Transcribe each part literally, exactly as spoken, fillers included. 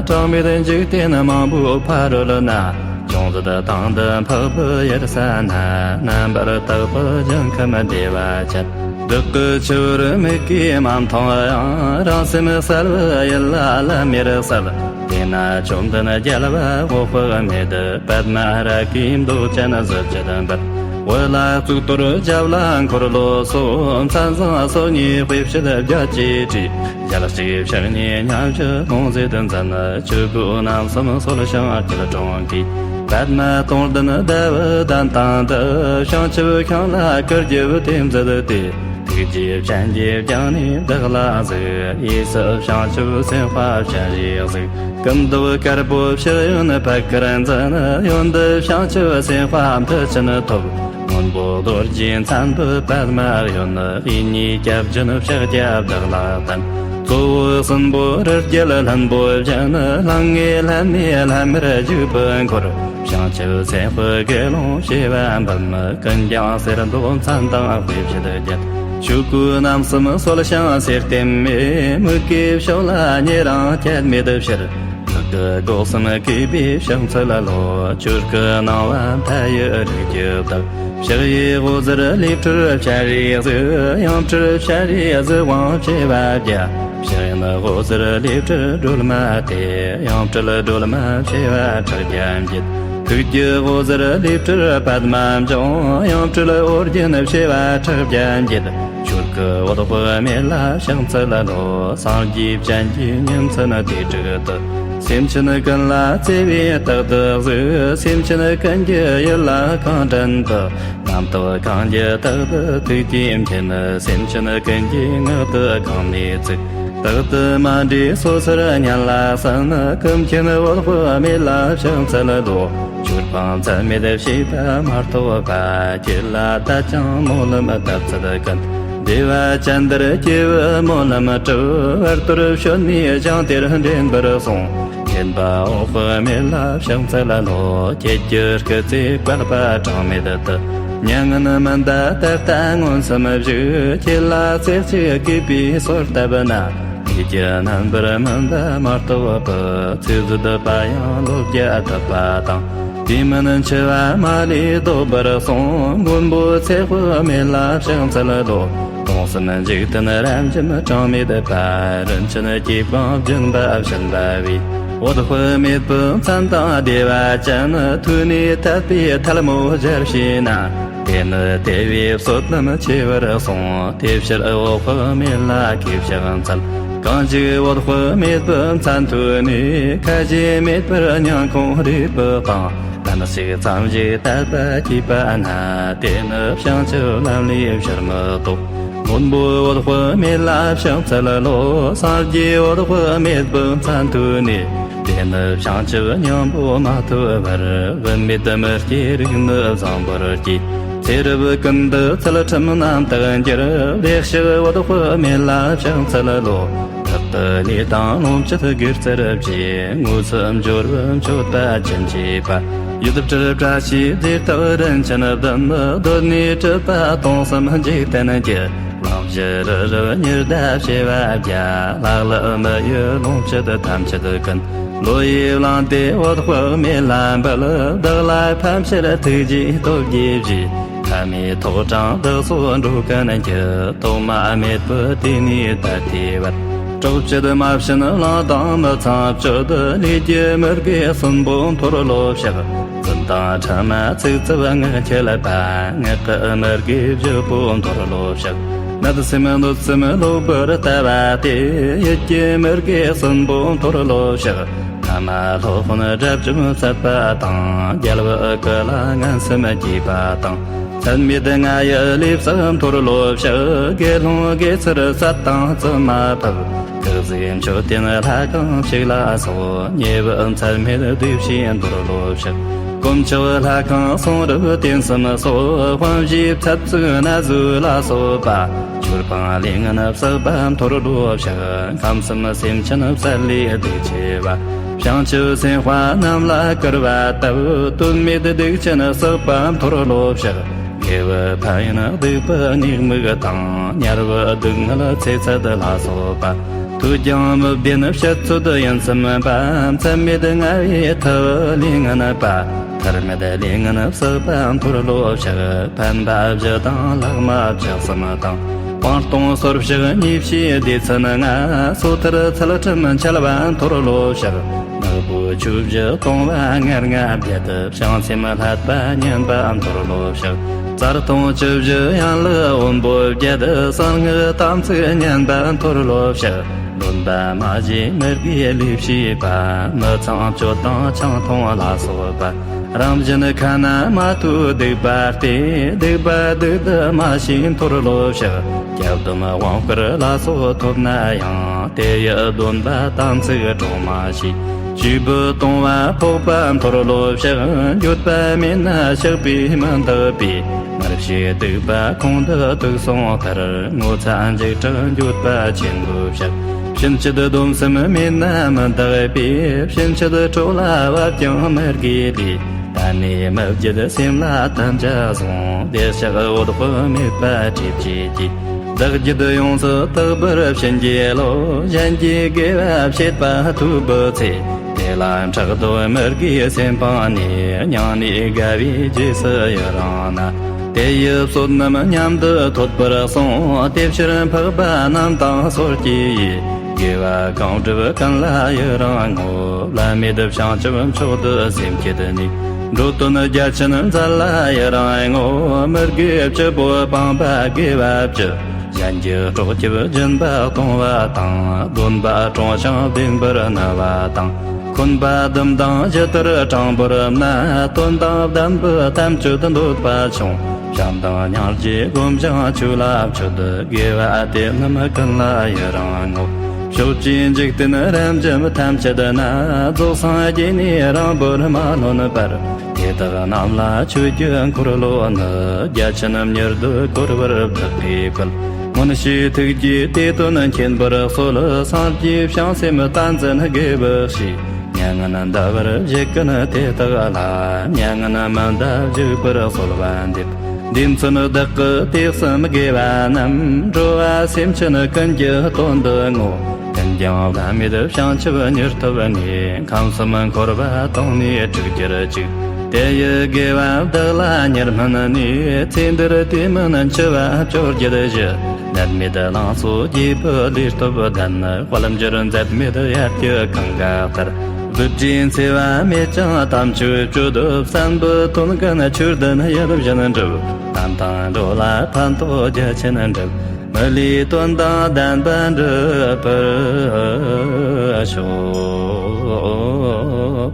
གྲངས་མེད་འཇིག་རྟེན་མང་པོའི་ཕ་རོལ་ན། ཅུང་ཟད་དང་དུ་འཕགས་པའི་ཡུལ་ས་ན། རྣམ་པར་དག་པའི་ཞིང་ཁམས་བདེ་བ་ཅན། བདག་གི་ཆུ་བུར་མིག་གིས་མ་མཐོང་ཡང་། རང་སེམས་གསལ་བའི་ཡུལ་ལ་ལམ་མེར་གསལ། དེ་ན་བཅོམ་ལྡན་རྒྱལ་བ་འོད་དཔག་མེད། པདྨ་རཱ་གའི་མདོག་ཅན་གཟི་བརྗིད་འབར། འོད་ལ་གཙུག་ཏོར་རྒྱབ་ལ་འཁོར་ལོ་སོགས། མཚན་བཟང་སོ་གཉིས་དཔེ་བྱད་བརྒྱད་ཀྱིས་བྲིས། ཞལ་གཅིག་ཕྱག་གཉིས་མཉམ་བཞི་ལྷུང་བཟེད་འཛིན། ཆོས་གོས་རྣམ་གསུམ་གསོལ་ཞིང་སྐྱིལ་ཀྲུང་གིས། པདྨ་དོན་ལྡན་ཟླ་བའི་གདན་སྟེང་དུ། བྱང་ཆུབ་ཤིང་ལ་སྐུ་རྒྱབ་དེ་མཛད་དེ། ཐུགས་རྗེའི་སྤྱན་གྱིས་བརྐྱངས་ནས་བདག་ལ་གཟིགས། གཡས་སུ་བྱང་ཆུབ་སེམས་དཔའ་སྤྱན་རས་གཟིགས། སྐུ་མདོག་དཀར་པོ་ཕྱག་གཡོན་པད་དཀར་འཛིན། གཡོན་དུ་བྱང་ཆུབ་སེམས་དཔའ་མཐུ་ཆེན་ཐོབ། སྔོན་པོ་རྡོ་རྗེ་མཚན་པའི་པདྨ་གཡོན། གཡས་གཉིས་སྐྱབས་སྦྱིན་ཕྱག་རྒྱ་བདག་ལ་བསྟན། གཙོ་བོ་སྲིན་པོ་རི་རྒྱལ་ལྷུན་པོ་བཞིན། ལྷང་ངེ་ལྷན་ནེ་ལྷམ་མེར་བཞུགས་པའི་འཁོར། བྱང་ཆུབ་སེམས་དཔའི་དགེ་སློང་བྱེ་བ་འབུམ། ཀུན་ཀྱང་གསེར་མདོག་མཚན་དང་དཔེ་བྱད་བརྒྱན། ཆོས་གོས་རྣམ་གསུམ་གསོལ་ཞིང་སེར་ལྟེམ་མེ། མིག་གི་ཕྱོགས་ལ་ཉེ་རིང་ཁྱད་མེད་ཕྱིར། ཐུགས་ཀྱི་སྒོ་གསུམ་གུས་པས་ཕྱག་འཚལ་ལོ། ཆོས་སྐུ་སྣང་བ་མཐའ་ཡས་རིགས་ཀྱི་བདག། ཕྱག་གཡས་འོད་ཟེར་ལས་སྤྲུལ་སྤྱན་རས་གཟིགས། གཡོན་སྤྲུལ་སྤྱན་རས་གཟིགས་དབང་བྱེ་བ་བརྒྱ། ཕྱག་གཡོན་འོད་ཟེར་ལས་སྤྲུལ་སྒྲོལ་མ་སྟེ། གཡོན་སྤྲུལ་སྒྲོལ་མ་བྱེ་བ་ཕྲག་བརྒྱ་འགྱེད། ཐུགས་ཀྱི་འོད་ཟེར་ལས་སྤྲུལ་པདྨ་འབྱུང་། གཡོན་སྤྲུལ་ཨོ་རྒྱན་བྱེ་བ་ཕྲག་བརྒྱ་འགྱེད། ཆོས་སྐུ་འོད་དཔག་མེད་ལ་ཕྱག་འཚལ་ལོ། སངས་རྒྱས་སྤྱན་གྱིས་ཉིན་མཚན་དུས་དྲུག་ཏུ། སེམས་ཅན་ཀུན་ལ་བརྩེ་བས་རྟག་ཏུ་གཟིགས། སེམས་ཅན་ཀུན་གྱི་ཡིད་ལ་གང་དྲན་དུ། རྣམ་རྟོག་གང་གྱུར་རྟག་ཏུ་ཐུགས་རྗེས་མཁྱེན། སེམས་ཅན་ཀུན་གྱི་ངག་ཏུ་གང་ནས་ཚིག། རྟག་ཏུ་མ་འདྲེས་སོ་སོར་ཉན་ལ་གསན། ཀུན་མཁྱེན་འོད་དཔག་མེད་ལ་ཕྱག་འཚལ་ལོ། ཆོས་སྤངས་མཚམས་མེད་བྱས་པ་མ་ཐོབ་པ། ཁྱེད་ལ་དད་ཅིང་སྨོན་ལམ་བཏབ་ཚད་ཀུན། བདེ་བ་ཅན་དེར་སྐྱེ་བའི་སྨོན་ལམ་གྲུབ། བར་དོར་བྱོན་ནས་ཞིང་དེར་འདྲེན་པར་གསུངས། མཁྱེན་པ་འོད་དཔག་མེད་ལ་ཕྱག་འཚལ་ལོ། ཁྱེད་ཀྱི་སྐུ་ཚེ་བསྐལ་པ་གྲངས་མེད་དུ། མྱ་ངན་མི་འདའ་ད་ལྟ་མངོན་སུམ་བཞུགས། ཁྱེད་ལ་རྩེ་གཅིག་གུས་པས་གསོལ་བཏབ་ན། ལས་ཀྱི་རྣམ་པར་སྨིན་པ་མ་གཏོགས་པའི། ཚེ་ཟད་པ་ཡང་ལོ་བརྒྱ་ཐུབ་པ་དང་། དུས་མིན་འཆི་བ་མ་ལུས་ལྡོག་པར་གསུངས། མགོན་པོ་ཚེ་དཔག་མེད་ལ་ཕྱག་འཚལ་ལོ། སྟོང་གསུམ་འཇིག་རྟེན་རབ་འབྱམས་གྲངས་མེད་པ། རིན་ཆེན་སྐྱེས་བུ་འབྱིན་པ་བྱིན་པ་བས། འོད་དཔག་མེད་པའི་མཚན་དང་བདེ་བ་ཅན། ཐོས་ནས་ཐར་པའི་ཐལ་མོ་སྦྱར་བྱས་ན། དེ་ནི་དེ་བས་བསོད་ནམས་ཆེ་བར་གསུངས། དེ་ཕྱིར་འོད་དཔག་མེད་ལ་གུས་ཕྱག་འཚལ། གང་ཞིག་འོད་དཔག་མེད་པའི་མཚན་ཐོས་ནས། ཁ་ཞེ་མེད་པར་སྙིང་ཁོང་རུས་པའི་གཏིང་། གཏན་ཞིག་ཙམ་ཞིག་དད་པ་སྐྱེས་པ་ན། དེ་ནི་བྱང་ཆུབ་ལམ་ལས་ཕྱིར་མི་ལྡོག། མགོན་པོ་འོད་དཔག་མེད་ལ་ཕྱག་འཚལ་ལོ། སངས་རྒྱས་འོད་དཔག་མེད་པའི་མཚན་ཐོས་ནས། དེ་ནི་བྱང་ཆུབ་སྙིང་པོ་མ་ཐོབ་བར། བུད་མེད་མི་སྐྱེའི་རིགས་ནི་བཟང་པོར་སྐྱེ། ཚེ་རབས་ཀུན་ཏུ་ཚུལ་ཁྲིམས་རྣམ་དག་འགྱུར། ལེགས་བཤད་འོད་དཔག་མེད་ལ་ཕྱག་འཚལ་ལོ། བདག་ཏུ་ལས་དང་ལོངས་སྤྱོད་དགེ་རྩར་བཅས། དངོས་སུ་འབྱོར་བའི་མཆོད་པ་ཅི་མཆིས་པ། ཡིད་སྤྲུལ་བཀྲ་ཤིས་རྫས་རྟགས་རིན་ཆེན་བདུན། གདོད་ནས་གྲུབ་པ་སྟོང་གསུམ་འཇིག་རྟེན་གྱི། གླིང་བཞི་རི་རབ་ཉི་ཟླ་བྱེ་བ་བརྒྱ། ལྷ་ཀླུ་མི་ཡི་ལོངས་སྤྱོད་ཐམས་ཅད་ཀུན། བློ་ཡིས་བླངས་ཏེ་འོད་དཔག་མེད་ལ་འབུལ། བདག་ལ་ཕན་ཕྱིར་ཐུགས་རྗེའི་སྟོབས་ཀྱིས་བཞེས། ཐ་མའི་ཐོག་དྲངས་བདག་སོགས་འགྲོ་ཀུན་གྱི། ཐོག་མ་མེད་པའི་དུས་ནས་ད་ལྟའི་བར། གྲོགས་བྱེད་མ་བྱིན་བླངས་དང་མི་ཚངས་སྤྱོད། ལས་ཀྱི་མི་དགེ་གསུམ་པོ་འཐོར་ལོ་བཤགས། རྫུན་དང་ཕྲ་མ་ཚིག་རྩུབ་ངག་འཁྱལ་པ། ངག་གི་མི་དགེ་བཞི་པོ་འཐོར་ལོ་བཤགས། བརྣབ་སེམས་གནོད་སེམས་ལོག་པར་ལྟ་བ་སྟེ། ཡིད་ཀྱི་མི་དགེ་གསུམ་པོ་འཐོར་ལོ་བཤགས། ཐ་མ་སློབ་དཔོན་དགྲ་བཅོམ་བསད་པ་དང་། རྒྱལ་བུ་སྐུ་ལ་ངན་སེམས་བསྐྱེད་པ་དང་། ཚད་མེད་ལྔ་ཡི་ལས་བསགས་འཐོར་ལོ་བཤགས། དགེ་སློང་དགེ་ཚུལ་བསད་དང་བཙུན་མ་ཕབ། ཁག་ཟིག་མཆོད་རྟེན་ལྷ་ཁང་བཤིག་ལ་སོགས། ཉེ་བའི་མཚམས་མེད་སྡིག་བྱས་འཐོར་ལོ་བཤགས། དཀོན་མཆོག་ལྷ་ཁང་གསུང་རབ་རྟེན་གསུམ་སོགས། དཔང་བཞིའི་ཚབ་བཙུགས་ན་ཟུག་ལ་སོགས་པ། ཆོས་སྤངས་ལས་ངན་བསགས་པ་འཐོར་ལོ་བཤགས། ཁམས་གསུམ་སེམས་ཅན་བསད་ལས་སྡིག་ཆེ་བ། བྱང་ཆུབ་སེམས་དཔའ་རྣམས་ལ་སྐུར་བ་བཏབ། དོན་མེད་སྡིག་ཅན་བསགས་པ་འཐོར་ལོ་བཤགས། དགེ་བའི་ཕན་ཡོན་སྡིག་པའི་ཉེས་དམིགས་དང་། དམྱལ་བའི་སྡུག་བསྔལ་ཚེ་ཚད་ལ་སོགས་པ། ཐོས་ཀྱང་མི་བདེན་བཤད་ཚོད་ཡིན་སེམས་པ། མཚམས་མེད་ལྔ་བའི་ཐབས་ལས་ངན་པ། ཐར་མེད་ལས་ངན་བསགས་པ་མཐོལ་ལོ་བཤགས། ཕན་པ་བཞི་དང་ལྷག་མ་བཅུ་གསུམ་དང་། སྤང་ལྟུང་སོར་བཤགས་ཉེས་བྱས་སྡེ་ཚན་ལྔ། སོ་ཐར་ཚུལ་ཁྲིམས་འཆལ་བ་མཐོལ་ལོ་བཤགས། ནག་པོའི་ཆོས་བཞི་ལྟུང་བ་ལྔ་ལྔ་བརྒྱད། བྱང་སེམས་བསླད་པ་ཉམས་པ་མཐོལ་ལོ་བཤགས། རྩ་ལྟུང་བཅུ་བཞི་ཡན་ལག་དབོན་པོ་བརྒྱད། གསང་སྔགས་དམ་ཚིག་ཉམས་པ་མཐོལ་ལོ་བཤགས། འདོན་པ་མ་བྱས་མི་དགེ་ལས་བྱས་པ། མི་ཚངས་སྤྱོད་དང་ཆང་འཐུང་ལ་སོགས་པ། རང་བཞིན་ཁ་ན་མ་ཐོས་སྡིག་པ་སྟེ། སྡིག་པ་སྡིག་ཏུ་མ་ཤེས་མཐོལ་ལོ་བཤགས། སྐྱབས་སྡོམ་དབང་བསྐུར་ལ་སོགས་ཐོབ་ན་ཡང་། དེ་ཡི་སྡོམ་པ་དམ་ཚིག་གྲོགས་མ་བྱས། བཅས་པའི་ལྟུང་བ་ཕོག་པ་མཐོལ་ལོ་བཤགས། འགྱོད་པ་མེད་ན་བཤགས་པས་མི་འདག་པས། མར་བཤད་སྡིག་པ་ཁོང་དུ་དུག་སོང་ལྟར། ངོ་ཚ་འཇིགས་སྐྲག་འགྱོད་པ་ཆེན་པོས་བཤགས། ཕྱིན་ཆད་སྡོམ་སེམས་མེད་ན་མི་འདག་པས། ཕྱིན་ཆད་གྲོགས་ལ་བབ་ཀྱང་མི་དགེ་ལས། ད་ནས་མི་བརྗེད་སེམས་ལ་དམ་བཅའ་བཟུང་། བདེ་གཤེགས་འོད་དཔག་མེད་པ་སྒྲིབ་བྱེད་ཀྱིས། བདག་རྒྱུད་ཡོངས་སུ་དག་པར་བྱིན་གྱིས་རློབས། གཞན་གྱི་དགེ་བ་བྱེད་པ་ཐོས་པའི་ཚེ། དེ་ལ་ཕྲག་དོག་མི་དགེའི་སེམས་སྤངས་ནས། མྱང་ནས་དགའ་བའི་རྗེས་སུ་ཡི་རང་ན། དེ་ཡི་བསོད་ནམས་མཉམ་དུ་ཐོབ་པར་གསུངས། དེ་ཕྱིར་འཕགས་པ་རྣམས་དང་སོར་གྱི་ཡུལ། དགེ་བ་གང་བསྒྲུབ་ཀུན་ལ་ཡི་རང་ངོ་། བླ་མེད་བྱང་ཆུབ་མཆོག་ཏུ་སེམས་བསྐྱེད་ནས། འགྲོ་དོན་རྒྱ་ཆེན་མཛད་ལ་ཡི་རང་ངོ་། མི་དགེ་བཅུ་པོ་སྤངས་པ་དགེ་བ་བཅུ། གཞན་གྱི་སྲོག་སྐྱབས་སྦྱིན་པ་གཏོང་བ་དང་། སྡོམ་པ་དྲང་ཞིང་བདེན་པར་ནུས་པ་དང་། འཁོན་པ་བསྡུམས་དང་ཇི་ལྟར་དྲང་པོར་སྨྲ། དོན་དང་ལྡན་པའི་དམ་ཆོས་འདོད་པ་ཆུང་། བྱམས་དང་སྙིང་རྗེ་སྒོམ་ཞིང་ཆོས་ལ་སྤྱོད། དགེ་བ་དེ་རྣམས་ཀུན་ལ་ཡི་རང་ངོ་། ཕྱོགས་བཅུའི་འཇིག་རྟེན་རབ་འབྱམས་ཐམས་ཅད་ན། རྫོགས་སངས་རྒྱས་ནས་རིང་པོར་མ་ལོན་པར། དེ་དག་རྣམས་ལ་མཆོད་རྒྱུ་འཁོར་ལོ་ནི། རྒྱ་ཆེན་མྱུར་དུ་བསྐོར་བར་བདག་གིས་བསྐུལ། མངོན་ཤེས་ཐུགས་ཀྱིས་དེ་དོན་མཁྱེན་པར་གསོལ། སངས་རྒྱས་བྱང་སེམས་བསྟན་འཛིན་དགེ་བའི་བཤེས། མྱ་ངན་འདའ་བར་བཞེད་ཀུན་དེ་དག་ལ། མྱ་ངན་མི་འདའ་བཞུགས་པར་གསོལ་བ་འདེབས། འདི་མཚོན་བདག་གི་དུས་གསུམ་དགེ་བ་རྣམས། འགྲོ་བ་སེམས་ཅན་ཀུན་གྱི་དོན་དུ་བསྔོ། ཀུན་ཀྱང་བླ་མེད་བྱང་ཆུབ་མྱུར་ཐོབ་ནས། ཁམས་གསུམ་འཁོར་བ་དོང་ནས་སྤྲུགས་གྱུར་ཅིག། དེ་ཡི་དགེ་བ་བདག་ལ་མྱུར་སྨིན་ནས། ཚེ་འདིར་དུས་མིན་འཆི་བ་བཅོ་བརྒྱད་བཞི། ནད་མེད་ལང་ཚོ་རྒྱས་པའི་ལུས་སྟོབས་ལྡན། དཔལ་འབྱོར་འཛད་མེད་དབྱར་གྱི་གངྒཱ་ལྟར། རྫུ་འཕྲུལ་འཚེ་བ་མེད་ཅིང་དམ་ཆོས་སྤྱོད། བསམ་པའི་དོན་ཀུན་ཆོས་ལྡན་ཡིད་བཞིན་འགྲུབ། ལམ་དང་འགྲོ་ལ་ཕན་ཐོགས་རྒྱ་ཆེན་འགྲུབ། མི་ལུས་དོན་དང་ལྡན་པ་འགྲུབ་པར་ཤོག།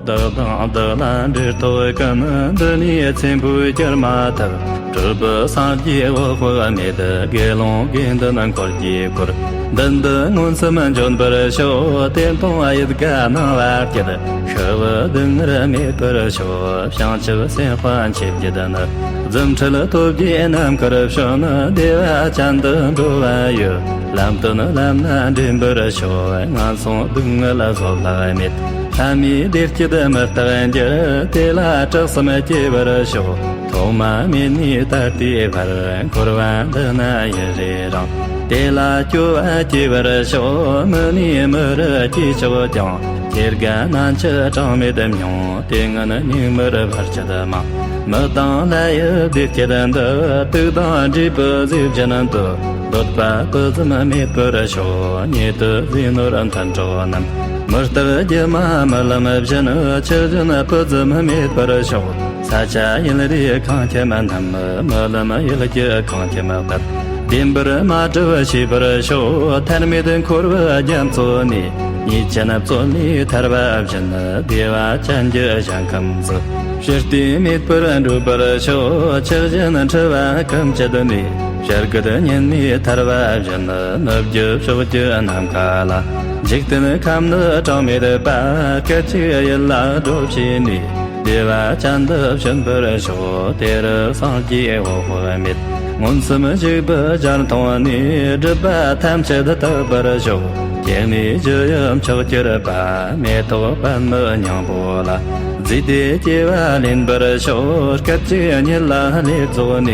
བདག་དང་བདག་ལ་འབྲེལ་ཐོགས་ཀུན། འདི་ནས་ཚེ་འཕོས་གྱུར་མ་ཐག། སྤྲུལ་པའི་སངས་རྒྱས་འོད་དཔག་མེད། དགེ་སློང་དགེ་འདུན་འཁོར་གྱིས་བསྐོར། མདུན་དུ་མངོན་སུམ་འབྱོན་པར་ཤོག། དེ་མཐོང་ཡིད་དགའ་སྣང་བ་སྐྱིད། ཤི་བའི་སྡུག་བསྔལ་མེད་པར་ཤོག། བྱང་ཆུབ་སེམས་དཔའ་མཆེད་བརྒྱད་ནི། རྫུ་འཕྲུལ་སྟོབས་ཀྱིས་ནམ་མཁར་བྱོན། བདེ་བ་ཅན་དུ་འགྲོ་བ་ཡི། ལམ་སྟོན་ལམ་སྣ་འདྲེན་པར་ཤོག། ངན་སོང་སྡུག་བསྔལ་བཟོད་གླགས་མེད། ལྷ་མིའི་བདེ་སྐྱིད་མི་རྟག་འགྱུར། དེ་ལ་སྐྲག་སེམས་སྐྱེ་བར་ཤོག། ཐོག་མ་མེད་ནས་ད་ལྟའི་བར། འཁོར་བ་འདི་ན་ཡུན་རིང་། དེ་ལ་སྐྱོ་བ་སྐྱེ་བར་ཤོག། མི་ནས་མི་རུ་སྐྱེས་ཆོག་ཀྱང་། སྐྱེ་རྒ་ན་འཆི་གྲངས་མེད་མྱོང་། དེ་སྔོན་སྙིགས་མར་བར་ཆད་མང་། མི་དང་ལྷ་ཡི་བདེ་སྐྱིད་འདི། དུག་དང་འདྲེས་པའི་ཟས་བཞིན་དུ། འདོད་པ་སྤུ་ཙམ་མེད་པར་ཤོག། ཉེ་དུ་ཟས་ནོར་མཐུན་གྲོགས་རྣམས། མི་རྟག་སྒྱུ་མ་རྨི་ལམ་བཞིན། ཆགས་ཞེན་སྤུ་ཙམ་མེད་པར་ཤོག། ས་ཆ་ཡུལ་རིས་ཁང་ཁྱིམ་རྣམས། རྨི་ལམ་ཡུལ་གྱི་ཁང་ཁྱིམ་ལྟར། བདེན་པར་མ་གྲུབ་ཤེས་པར་ཤོག། ཐར་མེད་འཁོར་བའི་རྒྱ་མཚོ་ནས། ཉེས་ཅན་བཙོན་ལས་ཐར་བ་བཞིན། བདེ་བ་ཅན་གྱི་ཞིང་ཁམས་སུ། ཕྱིར་ལྟས་མེད་པར་འགྲོ་བར་ཤོག། ཆགས་ཞེན་འཁྲི་བ་ཀུན་བཅད་ནས། བྱ་རྒོད་སྙེད་ནས་ཐར་བ་བཞིན། ནུབ་ཀྱི་ཕྱོགས་ཀྱི་ནམ་མཁའ་ལ། འཇིག་རྟེན་ཁམས་ནི་གྲངས་མེད་པ། སྐད་ཅིག་ཡིད་ལ་སྒྲོག་བྱས་ནས། བདེ་བ་ཅན་དུ་བྱོན་པར་ཤོག། དེ་རུ་སངས་རྒྱས་འོད་དཔག་མེད། མངོན་སུམ་བཞུགས་པའི་ཞལ་མཐོང་ནས། སྒྲིབ་པ་ཐམས་ཅད་དག་པར་ཤོག། སྐྱེ་གནས་ཀྱི་ཡུམ་མཆོག་གྱུར་པ། མེ་ཏོག་པདྨ་སྙིང་པོ་ལ། བརྫུས་ཏེ་སྐྱེ་བ་ལེན་པར་ཤོག། སྐད་ཅིག་ཉིད་ལ་ལས་རྫོགས་ནས།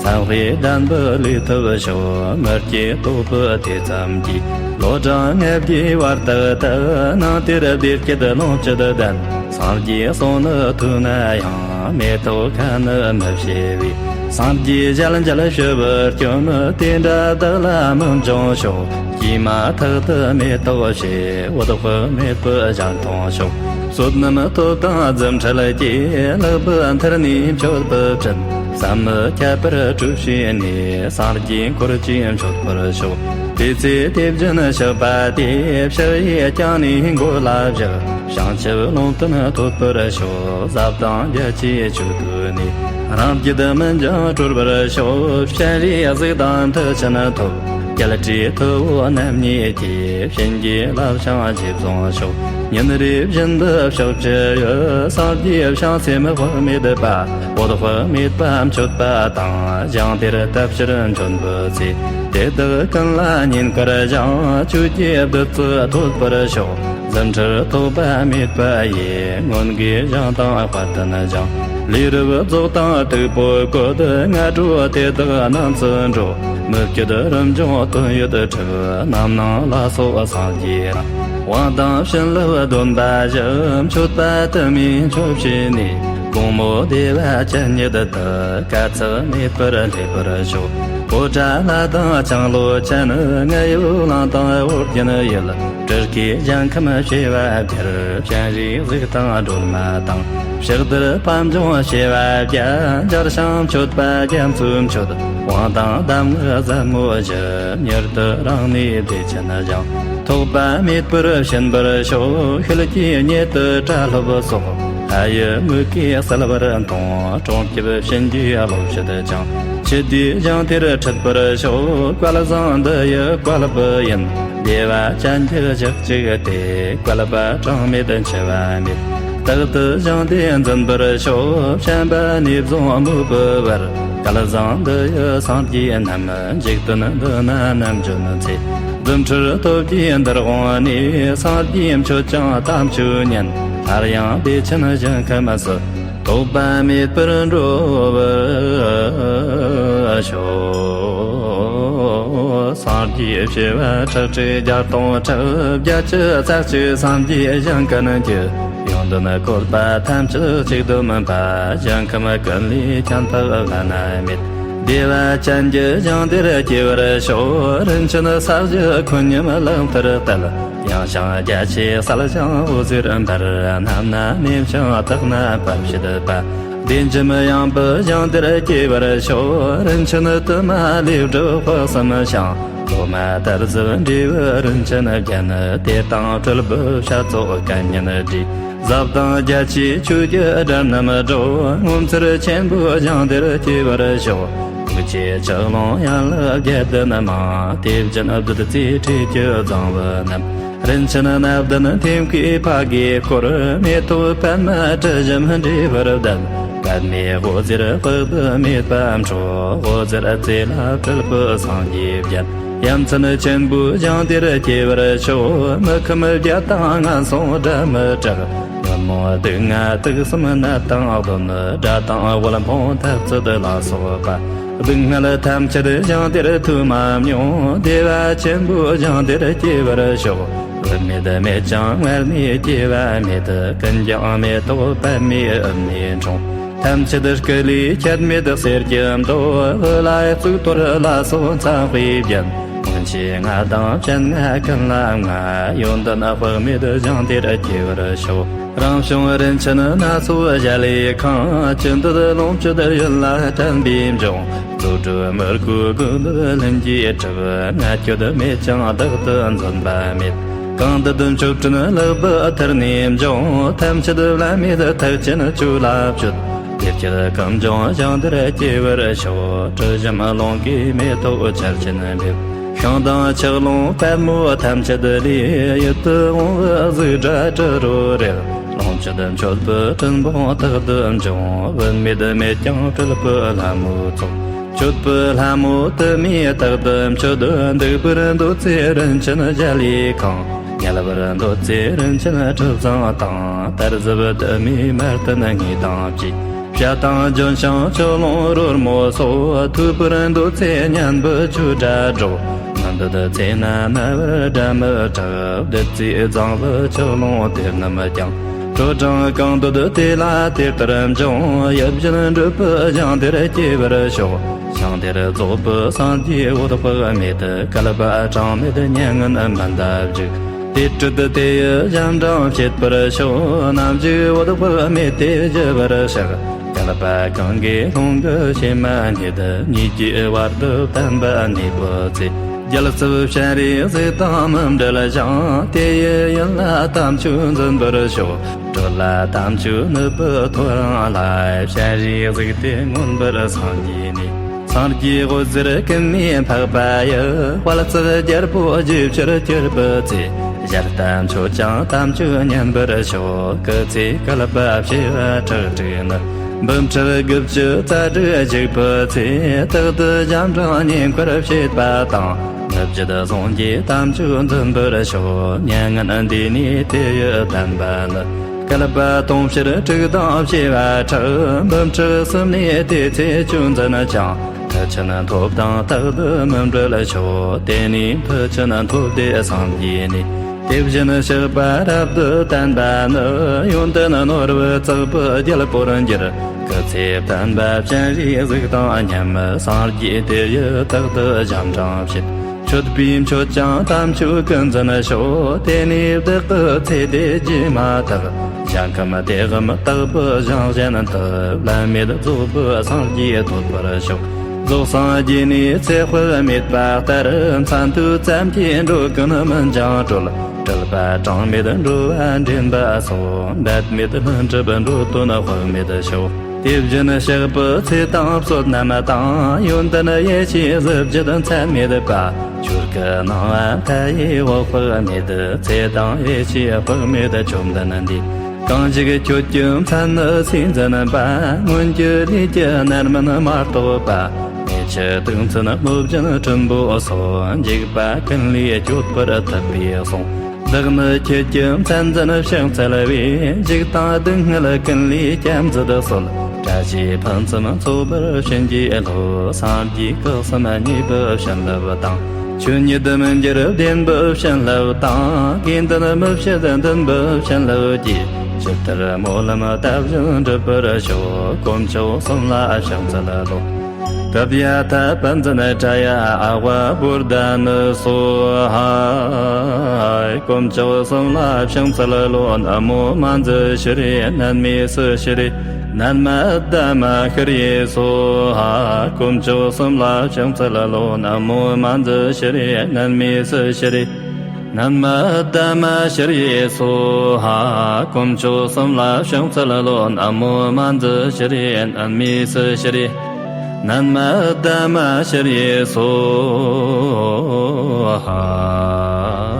མཚན་དཔེ་ལྡན་པའི་ལུས་ཐོབ་ཤོག། མི་སྐྱེ་དོགས་པའི་དུས་ཙམ་གྱིས། ལོ་གྲངས་ལྔ་བརྒྱའི་བར་དུ་དུ། ནང་དེར་བདེ་སྐྱིད་ལོངས་སྤྱོད་ལྡན། སངས་རྒྱས་གསུང་ནི་ཐོས་ན་ཡང་། མེ་ཏོག་ཁ་ནི་མི་བྱེ་བའི། སངས་རྒྱས་ཞལ་མཇལ་ཞུ་བར་བསྐྱོན། དེ་འདྲ་བདག་ལ་མི་འབྱུང་ཤོག། སྐྱེས་མ་ཐག་ཏུ་མེ་ཏོག་བྱེ། འོད་དཔག་མེད་པའི་ཞལ་མཐོང་ཤོག། བསོད་ནམས་སྟོབས་དང་རྫུ་འཕྲུལ་གྱིས། ལྷག་པའི་མཐུ་ནུས་མཆོད་པའི་སྤྲིན། བསམ་མི་ཁྱབ་པར་སྤྲོས་བྱས་ནས། སངས་རྒྱས་འཁོར་བཅས་མཆོད་པར་ཤོག། དེ་ཚེ་དེ་བཞིན་གཤེགས་པ་དེས། ཕྱག་གཡས་བརྐྱང་ནས་མགོ་ལ་བཞག། བྱང་ཆུབ་ལུང་བསྟན་ཐོབ་པར་ཤོག། ཟབ་དང་རྒྱ་ཆེའི་ཆོས་ཐོས་ནས། རང་རྒྱུད་མི་འགྱང་གྲོལ་བར་ཤོག། སྤྱན་རས་གཟིགས་དང་མཐུ་ཆེན་ཐོབ། རྒྱལ་སྲས་ཐུ་བོ་རྣམ་གཉིས་ཀྱིས། བྱིན་གྱིས་བརླབས་ཤིང་རྗེས་བཟུང་ཤོག། ཉིན་རེ་བཞིན་དུ་ཕྱོགས་བཅུ་ཡི། སངས་རྒྱས་བྱང་སེམས་དཔག་མེད་པ། འོད་དཔག་མེད་པ་མཆོད་པ་དང་། ཞིང་དེར་བལྟ་ཕྱིར་འབྱོན་པའི་ཚེ། དེ་དག་ཀུན་ལ་བསྙེན་བཀུར་ཞིང་། ཆོས་ཀྱི་བདུད་རྩི་ཐོབ་པར་ཤོག། རྫུ་འཕྲུལ་ཐོགས་པ་མེད་པ་ཡིས། མངོན་དགའི་ཞིང་དང་དཔལ་ལྡན་ཞིང་། ལས་རབ་རྫོགས་དང་སྟུག་པོ་བཀོད། སྔ་དྲོ་དེ་དག་རྣམས་སུ་འགྲོ། མི་བསྐྱོད་རིན་འབྱུང་དོན་ཡོད་གྲུབ། རྣམ་སྣང་ལ་སོགས་སངས་རྒྱས་རང་། དབང་དང་བྱིན་རླབས་སྡོམ་པ་བཞི། མཆོད་པ་དུ་མས་མཆོད་བྱས་ནས། དགོང་མོ་བདེ་བ་ཅན་ཉིད་དུ། དཀའ་ཚེགས་མེད་པར་སླེབས་པར་ཤོག། པོ་ཏ་ལ་དང་ལྕང་ལོ་ཅན། རྔ་ཡབ་གླིང་དང་ཨོ་རྒྱན་ཡུལ། སྤྲུལ་སྐུའི་ཞིང་ཁམས་བྱེ་བ་བརྒྱར། སྤྱན་རས་གཟིགས་དང་སྒྲོལ་མ་དང་། ཕྱག་རྡོར་པད་འབྱུང་བྱེ་བ་བརྒྱ། མཇལ་ཞིང་མཆོད་པ་རྒྱ་མཚོས་མཆོད། དབང་དང་གདམས་ངག་ཟབ་མོ་བཞི། མྱུར་དུ་རང་ནུས་བདེ་ཆེན་ཞིང་། ཐོགས་པ་མེད་པར་བྱིན་པར་ཤོག། ཤུལ་གྱི་ཉེ་དུ་གྲྭ་སློབ་སོགས། ལྷ་ཡི་མིག་གིས་གསལ་བར་མཐོང་། སྲུང་སྐྱོབ་བྱིན་གྱིས་རློབ་བྱེད་ཅིང་། ཕྱི་དུས་ཞིང་དེར་ཁྲིད་པར་ཤོག། བསྐལ་བཟང་འདི་ཡི་བསྐལ་པ་ཡིན། བདེ་བ་ཅན་གྱི་ཞག་གཅིག་སྟེ། བསྐལ་པ་གྲངས་མེད་འཆི་བ་མེད། རྟག་ཏུ་ཞིང་དེ་འཛིན་པར་ཤོག། བྱམས་པ་ནས་བཟུང་མོས་པའི་བར། བསྐལ་བཟང་འདི་ཡི་སངས་རྒྱས་རྣམས། འཇིག་རྟེན་འདི་ན་ནམ་བྱོན་ཚེ། རྫུ་འཕྲུལ་སྟོབས་ཀྱིས་འདིར་འོངས་ནས། སངས་རྒྱས་མཆོད་ཅིང་དམ་ཆོས་ཉན། སླར་ཡང་བདེ་ཆེན་ཞིང་ཁམས་སུ། ཐོགས་པ་མེད་པར་འགྲོ་བར་ཤོག། སངས་རྒྱས་བྱེ་བ་ཁྲག་ཁྲིག་བརྒྱ་སྟོང་ཕྲག་བརྒྱད་ཅུ་རྩ་གཅིག་སངས་རྒྱས་ཞིང་ཀུན་གྱི། ཡོན་ཏན་བཀོད་པ་ཐམས་ཅད་གཅིག་ཏུ་སྨིན་པ། ཞིང་ཁམས་ཀུན་ལས་ཁྱད་འཕགས་བླ་ན་མེད། བདེ་བ་ཅན་གྱི་ཞིང་དེར་སྐྱེ་བར་ཤོག། རིན་ཆེན་ས་གཞི་ཁོད་སྙོམས་གླིང་དེར་བསྟད། ཡང་ཞིང་རྒྱ་ཆེའི་གསལ་ཞིང་འོད་ཟེར་འབར། རྣམ་སྣ་ནེམ་ཞིང་དག་སྣ་བར་བྱེད་པ། བདེ་འཇམ་ཡངས་པའི་ཞིང་དེར་སྐྱེ་བར་ཤོག། རིན་ཆེན་དུ་མ་ལས་གྲུབ་དཔག་བསམ་ཤིང་། ལོ་མ་དར་ཟབ་འབྲས་བུ་རིན་ཆེན་བརྒྱན། དེ་དང་སྤྲུལ་པའི་བྱ་ཚོགས་སྐད་སྙན་སྒྲས། ཟབ་དང་རྒྱ་ཆེའི་ཆོས་ཀྱི་སྒྲ་རྣམས་སྒྲོག། ངོ་མཚར་ཆེན་པོའི་ཞིང་དེར་སྐྱེ་བར་ཤོག། ཐུགས་རྗེའི་ཆུ་ཀླུང་ཡན་ལག་བརྒྱད་ལྡན་མ། དེ་བཞིན་བདུད་རྩིའི་ཁྲུས་ཀྱི་རྫིང་བུ་རྣམས། རིན་ཆེན་སྣ་བདུན་ཐེམ་སྐས་ཕ་གིས་བསྐོར། མེ་ཏོག་པདྨ་དྲི་ཞིམ་འབྲས་བུར་ལྡན། པདྨའི་འོད་ཟེར་དཔག་ཏུ་མེད་པ་འཕྲོ། འོད་ཟེར་རྩེ་ལ་སྤྲུལ་པའི་སངས་རྒྱས་བརྒྱན། ཡ་མཚན་ཆེན་པོའི་ཞིང་དེར་སྐྱེ་བར་ཤོག། མི་ཁོམ་བརྒྱད་དང་ངན་སོང་སྒྲ་མི་གྲག། ཉོན་མོངས་སྡུག་བསྔལ་དུག་གསུམ་ནད་དང་གདོན། དགྲ་དང་དབུལ་ཕོངས་འཐབ་རྩོད་ལ་སོགས་པ། སྡུག་བསྔལ་ཐམས་ཅད་ཞིང་དེར་ཐོས་མ་མྱོང་། བདེ་བ་ཆེན་པོའི་ཞིང་དེར་སྐྱེ་བར་ཤོག། བུད་མེད་མེད་ཀྱང་མངལ་ནས་སྐྱེ་བ་མེད། ཀུན་ཀྱང་མེ་ཏོག་པདྨའི་ཨུཏྤལ་འཁྲུངས། ཐམས་ཅད་སྐུ་ལུས་ཁྱད་མེད་གསེར་གྱི་མདོག། དབུ་ལ་གཙུག་ཏོར་ལ་སོགས་མཚན་དཔེས་བརྒྱན། སྔོན་ཆད་ལྔ་དང་སྤྱན་ལྔ་ཀུན་ལ་མངའ། ཡོན་ཏན་དཔག་མེད་ཞིང་དེར་སྐྱེ་བར་ཤོག། རང་བྱུང་རིན་ཆེན་སྣ་ཚོགས་གཞལ་ཡས་ཁང་། ཅི་འདོད་ལོངས་སྤྱོད་ཡིད་ལ་དྲན་པས་འབྱུང་། བློ་གྲོས་མི་རྒོད་དགོས་འདོད་ལྷུན་གྱིས་གྲུབ། ང་ཁྱོད་མེད་ཀྱང་བདག་ཏུ་འཛིན་པ་མེད། གང་འདོད་མཆོད་སྤྲིན་ལེགས་པའི་མཐིལ་ནས་འབྱུང་། ཐམས་ཅད་བླ་མེད་ཐེག་ཆེན་ཆོས་ལ་སྤྱོད། དེ་སྐྱེས་གངས་ལྗོངས་ཞིང་དེར་སྐྱེ་བར་ཤོག། དྲི་ཞིམ་རླུང་གིས་མེ་ཏོག་ཆར་ཆེན་འབེབས། ཤིང་དང་ཆུ་ཀླུང་པད་མོ་ཐམས་ཅད་ལས། ཡིད་དུ་འོང་བའི་གཟུགས་སྒྲ་དྲི་རོ་རེག། ལོངས་སྤྱོད་མཆོད་པའི་སྤྲིན་ཕུང་དག་ཏུ་འབྱུང་། བུད་མེད་མེད་ཀྱང་སྤྲུལ་པའི་ལྷ་མོའི་ཚོགས། མཆོད་པའི་ལྷ་མོ་དུ་མས་རྟག་ཏུ་མཆོད། འདུག་པར་འདོད་ཚེ་རིན་ཆེན་གཞལ་ཡས་ཁང་། ཉལ་བར་འདོད་ཚེ་རིན་ཆེན་གྲུ་གཟིངས་དང་། དར་ཟབ་དུ་མས་མལ་སྟན་དངོས་དང་བཅས། བྱ་དང་ལྗོན་ཤིང་ཆུ་ཀླུང་རོལ་མོ་སོགས། ཐོས་པར་འདོད་ཚེ་སྙན་པའི་ཆོས་སྒྲ་སྒྲོག། ངུ་ འདོད་ཚེ་ན་སྨྲ་བར་སྒྲ་མི་གྲག་བདུད་རྩིའི་རྫིང་བུ་ཆུ་ཀླུང་དེ་རྣམས་ཀྱང་། དྲོ་གྲང་གང་འདོད་དེ་ལ་དེ་ལྟར་འབྱུང་། ཡིད་བཞིན་འགྲུབ་པའི་ཞིང་དེར་སྐྱེ་བར་ཤོག་ཞིང་དེར་རྫོགས་པའི་སངས་རྒྱས་འོད་དཔག་མེད། བསྐལ་པ་གྲངས་མེད་མྱ་ངན་མི་འདའ་བཞུགས། དེ་སྲིད་དེ་ཡི་ཞབས་འབྲིང་བྱེད་པར་ཤོག་ནམ་ཞིག་འོད་དཔག་མེད་དེ་ཞི་བར་གཤེགས། བསྐལ་པ་གང་གི་ཀློང་གི་ཕྱེ་མ་སྙེད། ཉིད་ཀྱི་བར་དུ་བསྟན་པ་གནས་པའི་ཚེ། རྒྱལ་ཚབ་སྤྱན་རས་གཟིགས་དང་མི་འབྲལ་ཞིང་། དེ་ཡི་ཡུལ་ལ་དམ་ཆོས་འཛིན་པར་ཤོག་གྲོལ་ལ་དམ་ཆོས་ནུབ་པའི་ཐོ་རངས་ལ། སྤྱན་རས་གཟིགས་དེ་མངོན་པར་སངས་རྒྱས་ནས། སངས་རྒྱས་འོད་ཟེར་ཀུན་ནས་འཕགས་པ་ཡི། དཔལ་བརྩེགས་རྒྱལ་པོ་རྗེ་ཕྱིར་གྱུར་པའི་ཚེ། ཞལ་ལྟ་མཆོད་ཅིང་དམ་ཆོས་ཉན་པར་ཤོག་སྐུ་ཚེ་བསྐལ་པ་བྱེ་བ་ཁྲག་ཁྲིག་ནི། འབུམ་ཕྲག་དགུ་བཅུ་རྩ་དྲུག་བཞུགས་པའི་ཚེ། རྟག་ཏུ་ཞབས་འབྲིང་བསྙེན་བཀུར་བྱེད་པ་དང་། ནུབ་ཕྱིར་གཟུངས་ཀྱི་དམ་ཆོས་འཛིན་པར་ཤོག་མྱ་ངན་འདས་ནས་དེ་ཡི་བསྟན་པ་ནི། བསྐལ་པ་དུང་ཕྱུར་དྲུག་དང་བྱེ་བ་ཕྲག་འབུམ་ཕྲག་གསུམ་ནས་དེ་ཚེ་ཆོས་འཛིན་ཅིང་། མཐུ་ཆེན་ཐོབ་དང་རྟག་ཏུ་མི་འབྲལ་ཤོག་དེ་ནས་མཐུ་ཆེན་ཐོབ་སྟེ་སངས་རྒྱས་ནས། དེ་བཞིན་གཤེགས་པ་རབ་ཏུ་བརྟན་པ་ནི། ཡོན་ཏན་ནོར་བུ་བརྩེགས་པའི་རྒྱལ་པོར་འགྱུར། སྐུ་ཚེ་བསྟན་པ་སྤྱན་རས་གཟིགས་དང་མཉམ། སངས་རྒྱས་དེ་ཡི་རྟག་ཏུ་ཞབས་འབྲིང་བྱེད། མཆོད་པས་མཆོད་ཅིང་དམ་ཆོས་ཀུན་འཛིན་ཤོག་དེ་ནས་བདག་གི་ཚེ་དེ་རྗེས་མ་ཐག་ཞིང་ཁམས་དེ་གའམ་དག་པའི་ཞིང་གཞན་དུ། བླ་མེད་རྫོགས་པའི་སངས་རྒྱས་ཐོབ་པར་ཤོག་རྫོགས་སངས་རྒྱས་ནས་ཚེ་དཔག་མེད་པ་ལྟར། མཚན་ཐོས་ཙམ་གྱིས་འགྲོ་ཀུན་སྨིན་ཅིང་གྲོལ། སྤྲུལ་པ་གྲངས་མེད་འགྲོ་བ་འདྲེན་པ་སོགས། འབད་མེད་ལྷུན་གྲུབ་འགྲོ་དོན་དཔག་མེད་ཤོག་དེ་བཞིན་གཤེགས་པའི་ཚེ་དང་བསོད་ནམས་དང་། ཡོན་ཏན་ཡེ་ཤེས་གཟི་བརྗིད་ཚད་མེད་པ། ཆོས་སྐུ་སྣང་བ་མཐའ་ཡས་འོད་དཔག་མེད། ཚེ་དང་ཡེ་ཤེས་དཔག་མེད་བཅོམ་ལྡན་འདས། གང་ཞིག་ཁྱོད་ཀྱི་མཚན་ནི་སུས་འཛིན་པ། སྔོན་གྱི་ལས་ཀྱི་རྣམ་སྨིན་མ་གཏོགས་པ། ཉེ་ཆར་དུག་མཚོན་སློབ་སྦྱོང་ཕྲན་བུ་སོགས། འཇིགས་པ་ཀུན་ལས་སྐྱོབ་པར་ཐུབ་པའི་གསུང་། བདག་ནི་ཁྱེད་ཀྱི་མཚན་འཛིན་ཕྱག་འཚལ་བས། འཇིགས་དང་སྡུག་བསྔལ་ཀུན་ལས་བསྐྱབ་མཛད་གསོལ། བཀྲ་ཤིས་ཕུན་སུམ་ཚོགས་པར་བྱིན་གྱིས་རློབས། སངས་རྒྱས་སྐུ་གསུམ་བརྙེས་པའི་བྱིན་རླབས་དང་། ཆོས་ཉིད་མི་འགྱུར་བདེན་པའི་བྱིན་རླབས་དང་། དགེ་འདུན་མི་ཕྱེད་འདུན་པའི་བྱིན་རླབས་ཀྱིས། ཇི་ལྟར་སྨོན་ལམ་བཏབ་བཞིན་འགྲུབ་པར་ཤོག་དཀོན་མཆོག་གསུམ་ལ་ཕྱག་འཚལ་ལོ། ཏདྱ་ཐཱ། པཉྩནྡྲ་ཡ་ཨ་ཝ་བོ་དྷ་ནི་སྭཱ་ཧཱ། དཀོན་མཆོག་གསུམ་ལ་ཕྱག་འཚལ་ལོ། ན་མོ་མཉྫུ་ཤྲཱི་ནཾྷི་སུ་ཤྲཱི་ནཾྷ་དཱ་མ་ཤྲཱི་སྭཱ་ཧཱ། དཀོན་མཆོག་གསུམ་ལ་ཕྱག་འཚལ་ལོ། ན་མོ་མཉྫུ་ཤྲཱི་ནཾྷི་སུ་ཤྲཱི་ནཾྷ་དཱ་མ་ཤྲཱི་སྭཱ་ཧཱ། དཀོན་མཆོག་གསུམ་ལ་ཕྱག་འཚལ་ལོ། ན་མོ་མཉྫུ་ཤྲཱི་ནཾྷི་སུ་ཤྲཱི་ནཾྷ་དཱ་མ་ཤྲཱི་སྭཱ་ཧཱ།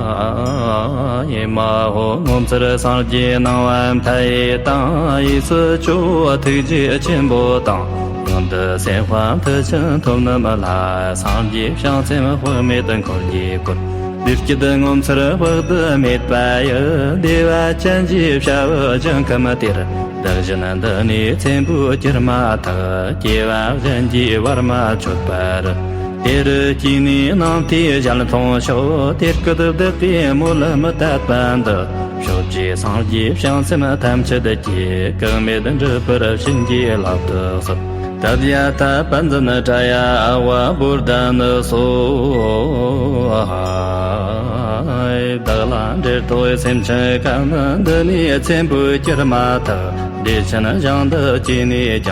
ཨེ་མ་ཧོ། ངོ་མཚར་སངས་རྒྱས་སྣང་བ་མཐའ་ཡས་དང་། གཡས་སུ་ཇོ་བོ་ཐུགས་རྗེ་ཆེན་པོ་དང་། གཡོན་དུ་སེམས་དཔའ་མཐུ་ཆེན་ཐོབ་རྣམས་ལ། སངས་རྒྱས་བྱང་སེམས་དཔག་མེད་འཁོར་གྱིས་བསྐོར། བདེ་སྐྱིད་ངོ་མཚར་དཔག་ཏུ་མེད་པ་ཡི། བདེ་བ་ཅན་གྱི་བྱ་བའི་ཞིང་ཁམས་དེར། བདག་གཞན་འདི་ནས་ཚེ་འཕོས་གྱུར་མ་ཐག་སྐྱེ་བ་གཞན་གྱིས་བར་མ་ཆོད་པར། དེ་རུ་སྐྱེས་ནས་ནམ་མཐའི་ཞལ་མཐོང་ཤོག་དེ་སྐད་བདག་གིས་སྨོན་ལམ་བཏབ་པ་འདི། ཕྱོགས་བཅུའི་སངས་རྒྱས་བྱང་སེམས་ཐམས་ཅད་ཀྱིས། གེགས་མེད་འགྲུབ་པར་བྱིན་གྱིས་བརླབ་ཏུ་གསོལ། ཏདྱ་ཐཱ། པཉྩནྡྲ་ཡ་ཨ་ཝ་བོ་དྷ་ནི་སྭཱ་ཧཱ། བདག་ལ་འབྲེལ་ཐོགས་སེམས་ཅན་ཁམས། འདི་ནས་ཚེ་འཕོས་གྱུར་མ་ཐག་བདེ་ཆེན་ཞིང་དུ་སྐྱེས་ནས་ཀྱང་།